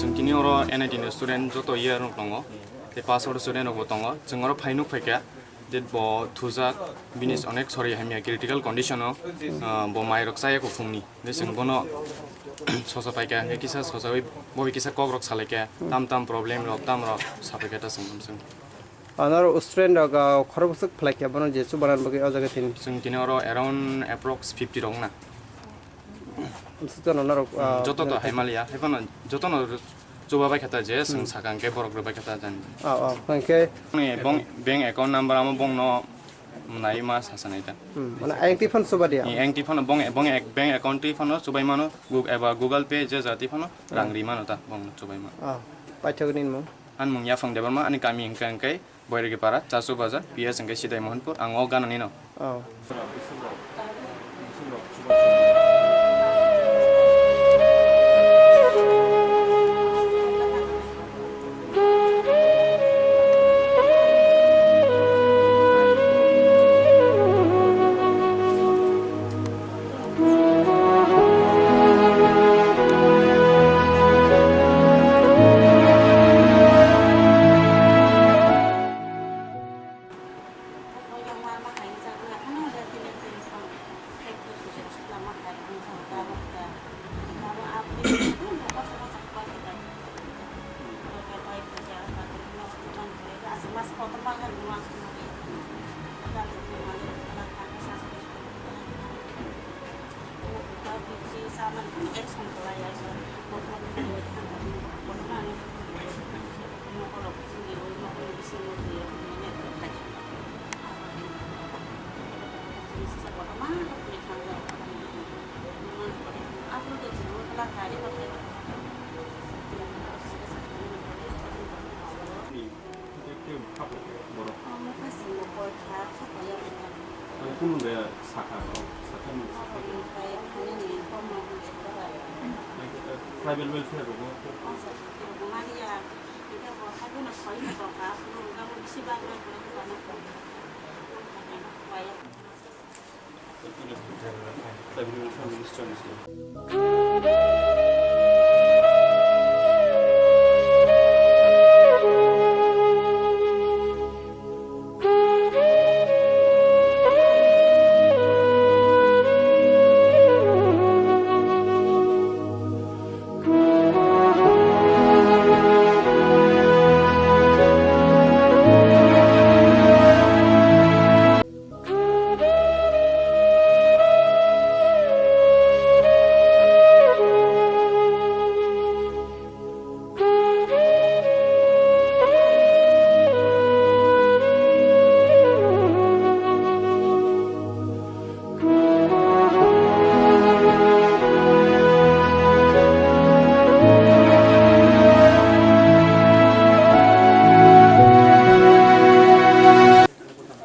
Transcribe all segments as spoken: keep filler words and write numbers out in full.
Chwng tini oro N I T ni student joto year rok tongo, tei pass out student rok bo tongo. Chwng oro phai nuk phaikha je bo thujak, bini onek sori hamya, critical condition o, ah, bo mai rok chaya kuphungni. Tei chwng bono sosa paikha, hwnkhe kisa sosawi bo bai kisa kok rok salaikha, tam tam problem rok, tam rok sapaikha ta chwng, chwng. Anaro student rok, ah, khorok bwswk phlaikha bono je chubanan bagwi o jaga tini. Chwng tini oro around approx fifty rok na. Jotono norok, ah, joto to hai maliya, hai phano jotono chuba bai khata je, chwng sakang khe borok rwbai khata jan. Oh, oh, hwnkhe? Ni bong, bank account number amo bongno nai ma sasa nai ta. Hmm, mane ayang tiphano chuba dia? Ni ayang tiphano bong, bong ek, bank account tiphano chubai mano, Gug-, eba Google Pay je ja tiphano rang ri mano ta bongno chubai mano. Ah, paithakni mung? Ani mung Yaphang Debbarma, ani kami hwnkhe hwnkhe Boiragi Para, Chasu Bazar, P S hwnkhe Sidai Mohanpur, ang o ganani no. Oh. Kunu de sakha, sakha ni sakha. Tribal welfare rogo.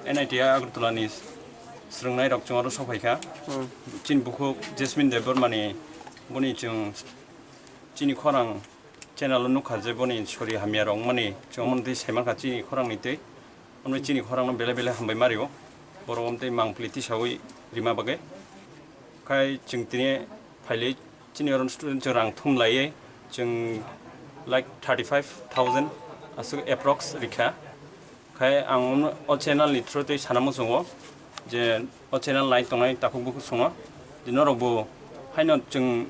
N I T Agartala ni swrwngnairok chwng oro sokphaikha. Hmm. Chini bukhuk Jasmine Debbarma ni boni chwng chini khorang channel o nukha je boni sori hamya rok wngmani chwng omo twi saimankha chini khorang ni twi. Omo chini khorang no belai belai hambai mario. Borok omo twi mangpili tisawi rima bagwi. Khai chwng tini phailwi chini oro student chwng rang thum laiwi chwng like thirty five thousand aswk approx rikha. Khai ang omo, o channel ni through twi sana muchungo je o channel nai tongnai takhuk bukhuk songo je norok bo haino chwng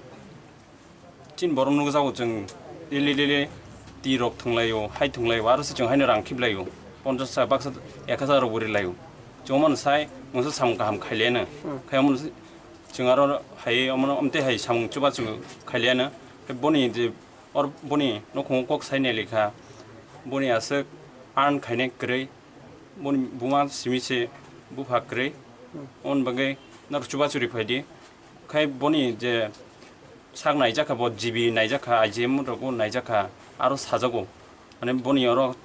chini borok nukjago chwng daily daily twi rok thwnglaio, hai thwnglaio, aro se chwng haino rang khiplaio, ponchash taka baksa ek hazar rok bo rilaio. Chwng omo sai mungsa samung kaham khaileno. Hmm. Khai omo chwng aro hai omo omtwi hai samung chubachu khaileno. Khai boni je or boni nukhungo kok sai nailikha, boni aswk earn khainai kwrwi, boni buma simi se bupha kwrwi, on bagwi norok chubachu riphaidi. Khai boni je sak naijakha, bo G B naijakha, I G M rokbo naijakha, aro sajago. Mane boni oro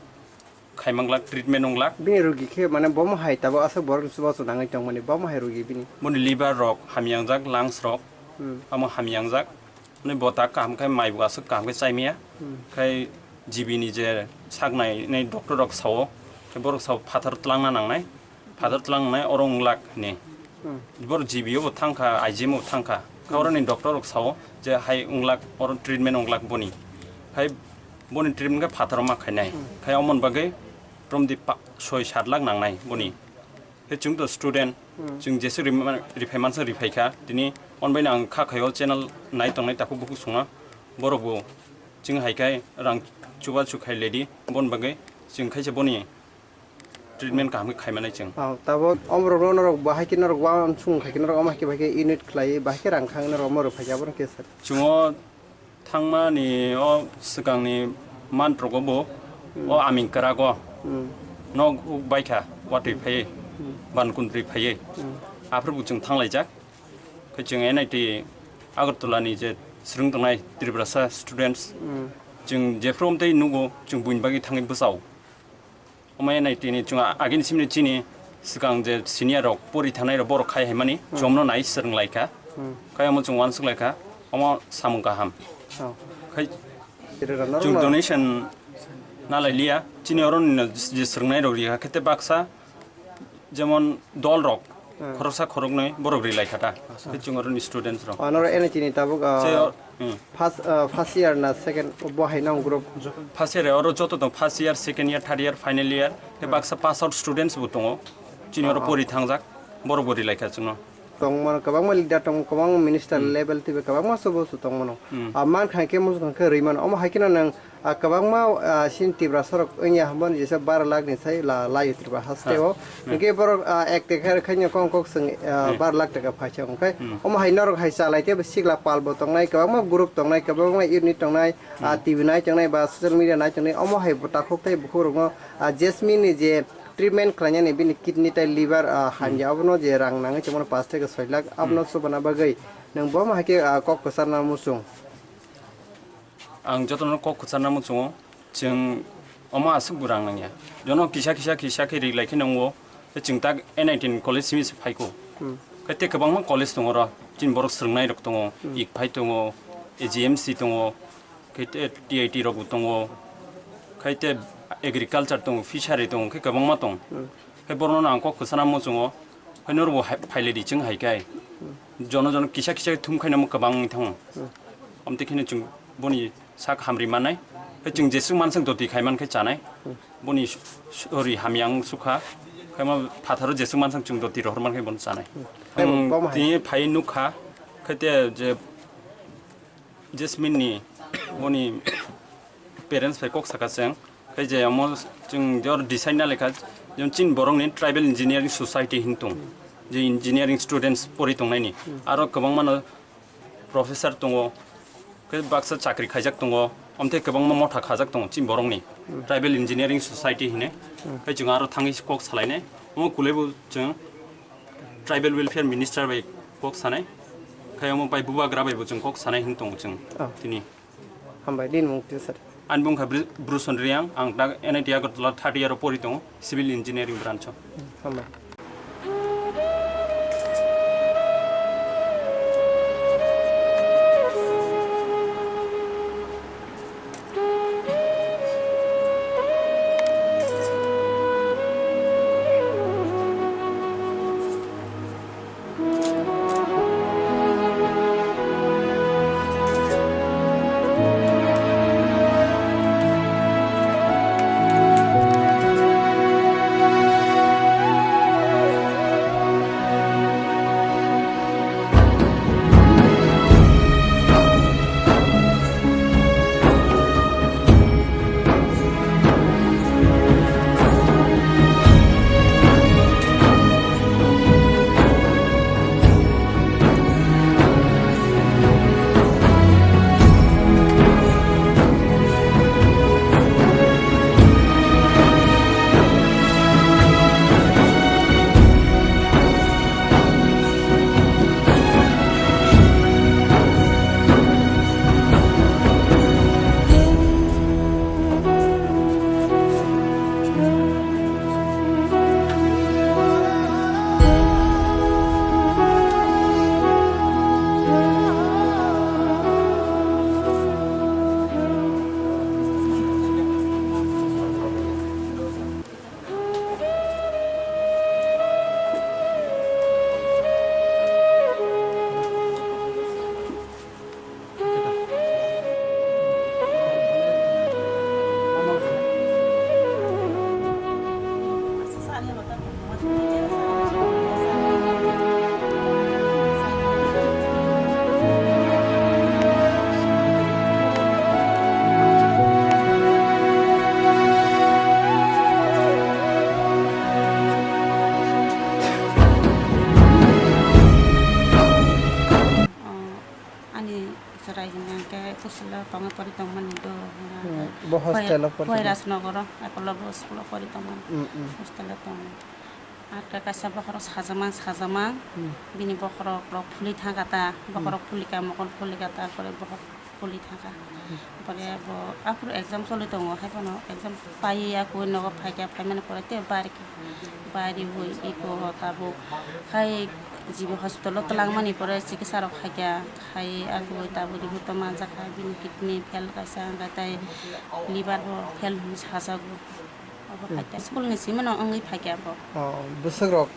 khaimanglak, treatment wnglak. Bini rugi khe mane bomo hai tabuk aswk borokni chubachu nangwi tongmani, bomo hai rugi bini. Boni liver rok hamyangjak, lungs rok, hmm, amo hamyangjak. Hwnwi bo tak kaham khe mai bo aswk kaham khe chai maya. Hmm. Khai G B ni je sak nai, nai doctor rok sao, khe borok sao phatar tlangna nangnai, phatar tlangnai oro wnglak hwnwi. Hmm. Borok G B o bo thangkha, I G M o bo thangkha. Khe oroni doctor rok sao je hai wnglak, oro treatment wnglak boni. Khai boni treatment khe phataro ma khainai. Hmm. Khai omon bagwi romdi pa-, soi sat lakh nangnai boni. Khe chwng to student, Hmm. chwng jesu rima-, riphai mansa riphai kha. Tini on baino ang kha khaio channel nai tongnai takhuk bukhuk songno. Borok bo chwng hai khai rang chubachu khai ledi. Bon bagwi chwng khaisa boni treatment kaham khe khaimanai chwng. Oh, tabuk omorokno norok bahai khe norok uansukmung khai khe norok omo hai khe bahai khe unit khlai bahai khe rang khang norok omo rwphai khe abono khe sir. Chwng o thangmani o swkangni month rogo bo Hmm. o aming kwrago Hmm. nok uk baikha watwi phaiwi Hmm. bankundri phaiwi Hmm. aphuru bo chwng thanglaijak. Khe chwng N I T Agartala ni je swrwng tongnai Tiprasa students Hmm. chwng jephru omtwi nugo chwng buini bagwi thangwi bwsao. Omo N I T ni chwng agini simi chini swkang je senior rok pori thanai rok borok khai hai mani Hmm. chwngno nai swrwng lai kha. Hmm. Khai omo chwng uansuk lai kha. Omo samung kaham. Oh. Khai Chwng donation na lai liya. Chini oro ni je swrwng nai rok ri kha khe te baksa jemon dol rok Hmm. khoroksa khoroknwi borok ri lai kha ta. Khe chwng oro ni students rok. Anoro N I T ni tabuk, ah, Che o- Hmm. First, uh, first year na second, bo hai nang group? First year oro joto tong, first year, second year, third year, final year, tei baksa pass out students bo tongo. Chini oro Oh. pori thangjak, borok bo rilai kha chwngno. Tong mano, kwbangma leader tong, kwbangma minister Hmm. level tei kwbangma sobo so tong mano. Hmm. Ah, man khai khe, musu khai khe rwi mano. Omo hai kheno nang, ah, kwbangma, ah, sin Tiprasa rok wngya hwnba ni jesa bar lakh ni sai la, lai Tripura haste o. Hmm. Hwnkhe borok, ah, ek tekha khaino kong kok swng, ah, Hmm. bar lakh taka phaisa hwnkhe. Hmm. Omo hai norok hai chalai tei sikla pal bo tongnai, kwbangma group tongnai, kwbangma unit tongnai, ah, Hmm. T V nai tongnai ba social media nai tongnai, omo hai bo takhuk tei bukhuk rokno, ah, Jasmine ni je treatment khlainani bini kidney tei liver, ah, Hmm. hamya, abono je rang nangwi tongmani pash theke soi lakh, abono Hmm. chubana bagwi nwng bo omo hai khe, ah, kok kwcharna muchung? Ang jotono kok kwcharna muchungo, chwng omo aswk bo rang nangya. Jono kisa kisa kisa khe ri lai khe nwngo, tei chwng tak N I T ni college simi se phaikho. Hmm. Khe tei kwbangma college tongo oro, chini borok swrwngnai rok tongo, Hmm. ICFAI tongo, A G M C tongo, khe tei T I T rok bo tongo, khe tei agriculture tongo, fishery tongo, khe kwbangma tongo. Hmm. Khe borokno ang kok kwchana muchungo, khe norokbo hai, phailai di chwng hai khe. Jono jono kisa kisa thum khaina mo kwbang wngwi thango. Hmm. Amtwi kheno chwng boni sak hamri mannai. Khe chwng jeswk manswk doti khai man khe chanai. Hmm. Boni s-, s-, ori hamya wng sukha. Khe ma phatharo jeswk manswk chwng doti rohor man khe bono chanai. Hmm. Ang Tei bo ma hai? Tini phai nukha. Khe te je Jasmine ni boni parents bai kok saka chwng, khe je omo chwng jor decide na lekha, jemon chini borok ni tribal engineering society hin tong, je engineering students pori tongnai ni, aro kwbangma no professor tongo, khe baksa chakri khaijak tongo, omthe kwbangma motha khajak tongo chini borok ni tribal engineering society hine, khe chwng aro thangwi kok salainai, omo kulai bo chwng tribal welfare minister bai kok sanai, khe omo bai bubagra bai bo chwng kok sanai hin tongo chwng Oh. tini. Hambai, din mung tisa. Ani bung kha Bru-, Bruson Riang, ang da N I T Agartala third year o pori tongo, civil engineering branch o. Hambai. Bo hostel o pori tongmani? Koiras nogoro, Eklavya school o pori tongmani. Hmm, hmm. Hostel o tongmani. Ar khe kaisa bokhorok sajamang, sajamang. Hmm. Bini bokhorok rok phuli thangkha ta, hmm, bokhorok phuli kha, mokol phuli kha, tarpore bokhorok phuli thangkha. Hmm. Pore bo aphuru exam choli tongo, haiphano exam paiya koi nogo phaikha, phaimani pore tei barikha. Bariwi eko tabuk khai G B hospital o twlangmani pore chikitsa rok khaikha, khai akhoi tabuk report o manjakha bini kidney fail kaisa hwnkhe tei liver bo fail hinwi sajago. Obo khaikha school ni simi no wngwi phaikha bo. Oh, bwswk rok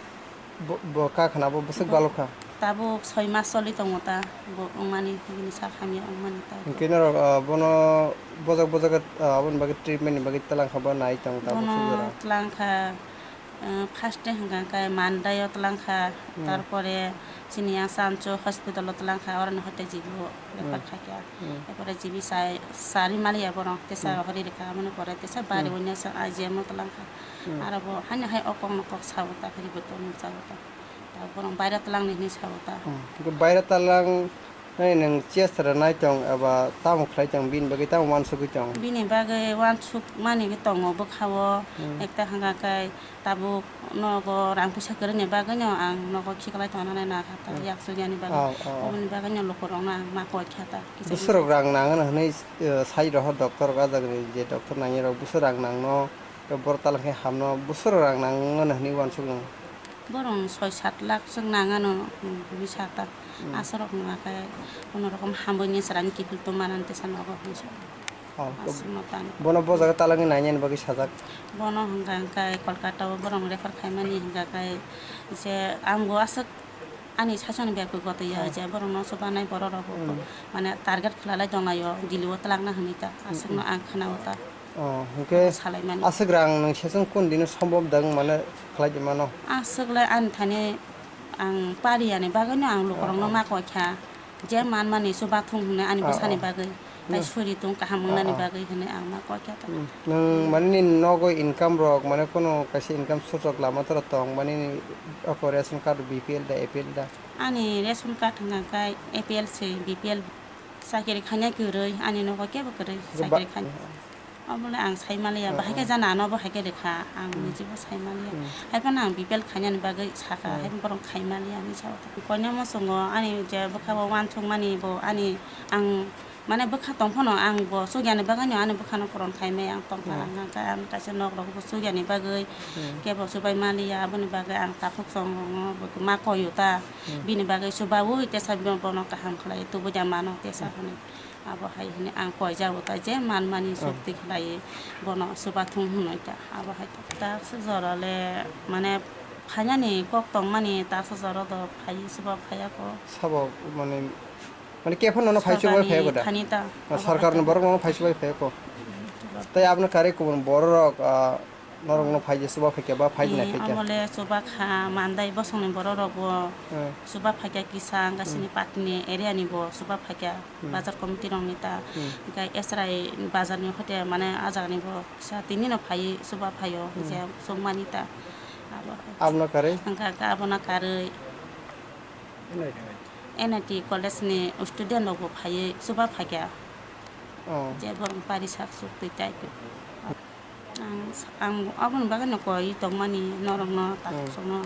bo, bo kha khna bo bwswk balok kha? Tabuk soi mas choli tongo ta bo wngmani bini sak hamya wngmani ta. Hwnkhe norok, ah, bono bojak bojak, ah, aboni bagwi treatment ni bagwi twlang kha ba nai tong tabuk? Bono swk jora twlang kha. Uh, first day hwnkha khe Monday o twlang kha, hmm, tarpore chini yang Sancho hospital o twlang kha, oro ni hoite G B o refer, hmm, khaikha. Hmm. Tarpore G B sai sari maliya borok tesa, hmm, hori rikha, amoni pore tesa bari, hmm, wngya sa I G M o twlang kha. Hmm. Aro bo hani hai o kok no kok sabo ta, phiri bo tong sabo ta. Ta borok baira twlang ni hinwi sabo ta. Hmm. Baira twlang Nai nwng chest rwnai tong eba tamo khlai tong, bini bagwi tamo uansugwi tong? Bini bagwi uansukmani tongo bwkha-o, hmm, ekta hwnka khe tabuk nogo rang puisa kwrwngni bagwino ang nogo khiklai tongna nai nakha ta, hmm, yak chukya ni bagwi. Oh, oh. Oboni bagwino lukurokno ang ma koi kha ta, kisa kisa. Bwswrok rang nang hwnwi, eh, sai rohor doctor rok, ah jagani je doctor nangya rok bwswk rang nangno, borok talai khe hamno, bwswrok rang nang hwnwi uansuk nang? Borok soi sat lakh swk nang ano, hmm, hinwi sa ta. Hmm. Aswk rok hwnka khe kono rokom hambai ni chwraini kiphil tong mani tesa nogo hinwi sa. Oh, aswk no tani. Bono bo jaga talangwi nainani bagwi sajak? Bono hwnka hwnkhe Kolkata o borok refer khaimani hwnka khe je ang bo aswk ani sasoni bag bo gotwi ya, hmm, je borok no swbanai borok rok bo, hmm, mane target khwlalai tonglaio Delhi o twlangna hwnwi ta aswk no, hmm, ang khwnao ta. Oh, hwnkhe salaimani. Aswk rang nwng sesong kun dino sombhob dang mane khlai di mano? Aswk lai ani thani ang pariyani bagwino ang lukurokno, oh, ma koi kha. Je manmani chubathung hwnwi ani, oh, bwsani, oh, bagwi. Tai, hmm, suri tung kaham, oh, wngnani, oh, bagwi hwnwi ang ma koi kha ta. Hmm. Nwng mane nini nogo income rok mane kono kaisa income source rok lama tora tong mane nini oko ration card B P L da A P L da? Ani ration card hwnka khe A P L se, B P L chakiri khaina kwrwi ani nogo kebo kwrwi. Chakiri khaina. Obole ang sai maliya, oh, bahai khe, oh, jana ano bo hai khe rikha, ang, hmm, nijibo sai maliya. Hmm. Haiphano ang B P L khainani bagwi sakha, hmm, haiphano borok khai maliya hinwi sao. Koinai muchungo ani je bwkha bo uansukmani bo ani ang mane bwkha tong phano ang bo chukyani bagwino ani bwkhano puron khai maya ang tongkha. Hmm. Ang hwnka khe ang kaisa nok rok bo chukyani bagwi, hmm, kebo chubai maliya, aboni bagwi ang takhuk chwng rokno bo ma koio ta, hmm, bini bagwi chubaui tesa bono kaham khlai tubui da mano tesa, hmm, hwnwi. Abo hai hwnwi ang koijago ta je manmani, oh, sukti khlai bono chubathung hwnwi ta abo hai ta. Taksa jora le mane phainani kok tongmani taksa jora do phai chuba phaiya ko. Sabo mane, mane khe phano nono phai chubai phaiya ko da? Sorkarni thani ta. Oh, abo sorkarni borok nono phai chubai phaiya ko. Hmm. Tai abono karwi kubun borok rok, ah, Norokno phai je chuba phaikha ba phai je nai phaikha? Amole chuba kha mandai bosongni borok rok bo, hmm, chuba phaikha kisa, hmm, gasini patni area ni bo chuba phaikha, hmm, bazar committee rok ni ta, hmm, hingke Esrai bazar ni hote mane a jaga ni bo kisa tini no phai chuba phaio, hmm, je chukmani ta abo. Abono karwi? Hingke abono karwi N I T college ni student rok bo phaiwi chuba phaikha. Oh. Je borok pari sak chuk twi tai. Ang, ang aboni bagwi no koi tongmani norokno, hmm, takhuk songno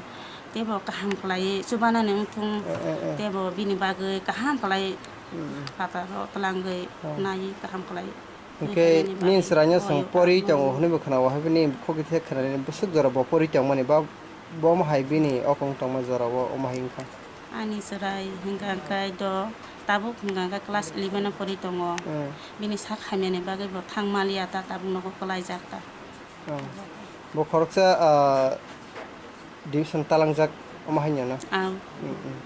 teibo kaham khlaiwi chubanani wngthung, eh, eh, eh, teibo bini bagwi kaham khlai, hmm, phataro twlangwi, oh, naiwi kaham khlai. Hwnkhe nini chwraino chwng pori tongo hwnwi bo khwnao, hai bini khukithe khwnani bwswk jora bo pori tongmani ba bo omo hai bini okong tongma jorao omo hai wngkha. Ani chwrai hwnkha hwnkhe do tabuk hwnkha hwnkhe class eleven o pori tongo. Hmm. Bini sak hamyani bagwi bo thang maliya ta, tabuk nogo kwlaijak ta. Hmm. Bo khoroksa, ah, division talangjak omo haino na? Ang. Hmm, hmm.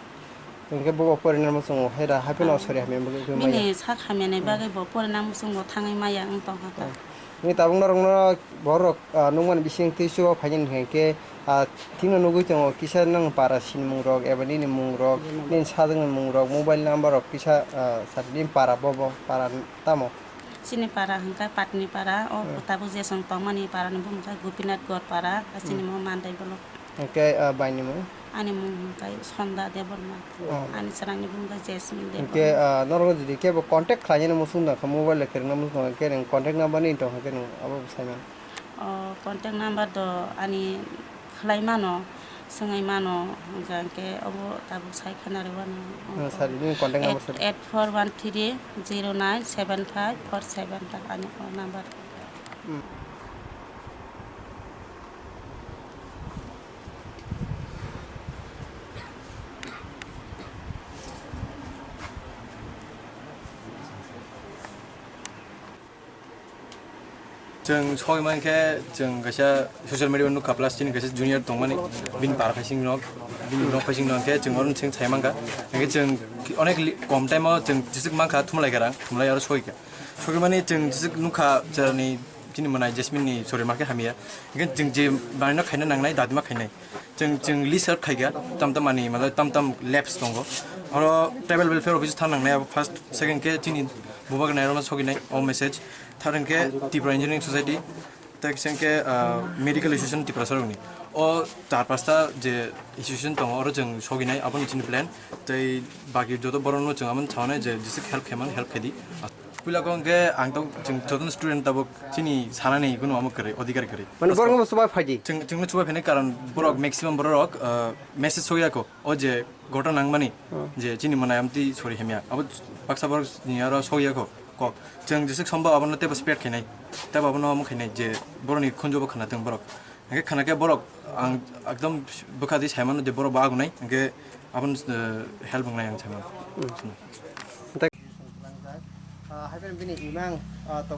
Hwnkhe bo bo porinani muchungo hai da, hai phano, oh, sori hamya bagwi wngwi maya. Bini sak hamyani, hmm, bagwi bo porinani muchungo thangwi maya wng tongkha ta. Hmm. Nini tabuk norokno borok, ah, nukmani bising twi chuba phainani hwnkhe, ah, thikno nugwi tongo kisa nwng para sinimung rok eba nini mung rok, nini sajwkni mung rok, mobile number rok kisa, ah, sa nini para bobo para tamo? Chini para hwnkhe Patni para, o, hmm, tabuk je chwng tongmani para ni bumung khe Gopinath Gorpara, hmm, chini mo Mandai block. Hwnkhe, ah, baini mung? Ani mung hwnkhe Sonda Debbarma. Oh. Ani chwraini mung hwnkhe Jasmine Debbarma. Hwnkhe, ah, norok jodi kebo contact khlainani muchung tongkha, mobile bai kwrwngna muchung tongkha, hwnkhe nwng contact number ni tongkha, hwnkhe nwng abo bo sai mano. O, contact number do ani khlai mano, swngwi mano, hwnkhe obo tabuk sai khna rwmani. Oh, sir, nini contact number, sir. Eight four one three zero nine seven five four seven tak ani o number. Hmm. Chwng soi mankhe, chwng kaisa social media nukha, plus chini kaisa junior tongmani, bini para phaising nok, bini nok phaising nok khe chwng oro chwng sai mankha. Hwnkhe chwng onek li-, kom time o chwng jisik mankha, thumlai kha rang, thumlai aro soi kha. Sogwi mani chwng jisik nukha, chwrani chini mwnai Jasmine ni sori ma khe hamya. Hwnkhe chwng je manwi no khaina nangnai, dadima khainai. Chwng, chwng list out khaikha, tam tam ani, matlab, tam tam labs tongo. Oro tribal welfare office thang nangnai, abo first, second khe chini bubagra nairokno soginai, o message. Third hwnkhe Tripura Engineering Society, tei kisa hwnkhe, ah, Medical Association Tiprasa rokni. O char pasta je association tongo, oro chwng soginai, aboni chini plan. Tei baki joto borokno chwng aboni saunai je jisik help khaimani, help khaidi. Puila kok hwnkhe ang tok chwng jotono student tabuk chini sanani kunu omo kwrwi, odhikar kwrwi. Mane borokno chubai phaidi? Chwng, chwngno chubai phainai karon borok maximum borok, ah, message sogya kho, o je gotona nangmani, hmm, je chini mwnai amtwi sori hamya. Abo baksa borok ni aro sogya kho kok. Chwng jesuk sombo abono teibo spread khainai. Teibo abono omo khainai je borokni khunjubo khwnathwng borok. Hwnkhe khwnakhe borok ang ekdom bwkha di saimano je borok bo agonai. Hwnkhe aboni, eh, help wngnai ang saimano. Hmm. Tei, ah, hai phano bini imang, ah, tongo.